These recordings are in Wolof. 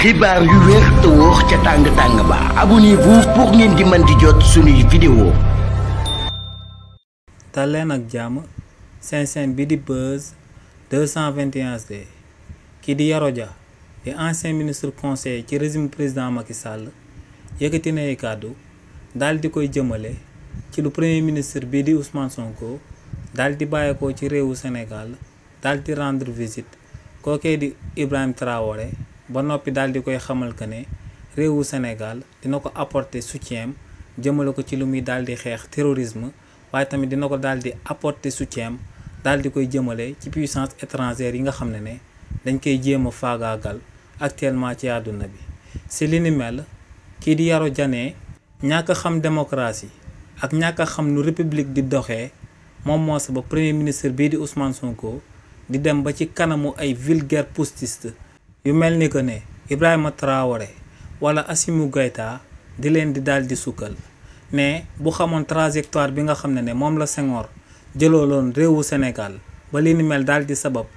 xibaar yu wér te wóor ca tàng ba abonnez-vous pour ngeen di mën di jot suñuy vidéo. dal leen ak jàmm seen bi di Buzz 221D kii di Yoro Dia di ancien ministre conseiller ci régime président Macky Sall yëkkati na ay kàddu daal di koy jëmale ci lu premier ministre bii di Ousmane Sonko daal di bàyyeekoo ci réewu Sénégal daal di rendre visite kookee di Ibrahima Traoré ba noppi daal di koy xamal que ne réewu Sénégal dina ko apporter soutien jëmale ko ci lu muy daal di xeex terrorisme waaye tamit dina ko daal di apporter soutien daal di koy jëmale ci puissance étrangère yi nga xam ne dañ koy jéem a faagaagal actuellement ci àdduna bi. si li ni mel kii di Yoro Dia ñàkk a xam démocratie ak ñàkk a xam nu république di doxee moom moo sabab premier ministre bii di Ousmane Sonko di dem ba ci kanamu ay vulgaire postiste yu mel ni que ne Ibrahima Traoré wala Assimi Goïta di leen di daal di sukkal ne bu xamoon trajectoire bi nga xam ne moom la Senghor jëlooloon réewu Sénégal ba li ni mel daal di sabab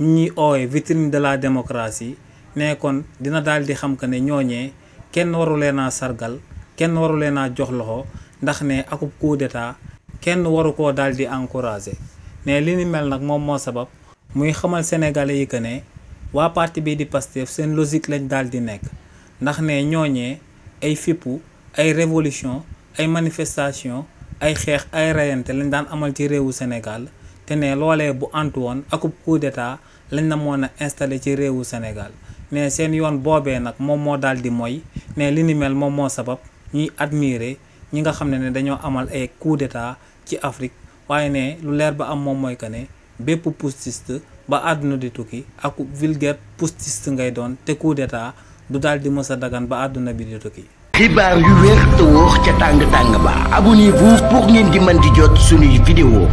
ñu ñuy oowee vitrine de la démocratie ne kon dina daal di xam que ne ñooñee kenn waru leen a sargal kenn waru leen a jox loxo ndax ne akub coup d'état kenn waru koo daal di encourager ne li ni mel nag moom moo sabab muy xamal sénégalais yi que ne waa parti bii di Pastef seen logique lañ daal di nekk ndax ne ñooñee ay fippu ay révolution ay manifestation ay xeex ay reyante lañ daan amal ci réewu Sénégal te ne loolee bu antu woon akub coup d'état lañ na moon a installé ci réewu Sénégal ne seen yoon boobee nag moom moo daal di mooy ne li ni mel moom moo sabab ñuy admirer ñi nga xam ne dañoo amal ay coup d'état ci Afrique waaye ne lu leer ba am moom mooy que ne bépp putschiste ba àdduna di tukki ak vulgaire putschiste ngay doon te coup d'état du daal di mës a dagan ba àdduna bi di tukki. xibaar yu wér te wóor ca tàng ba abonnez-vous pour ngeen di mën di jot suñuy vidéo.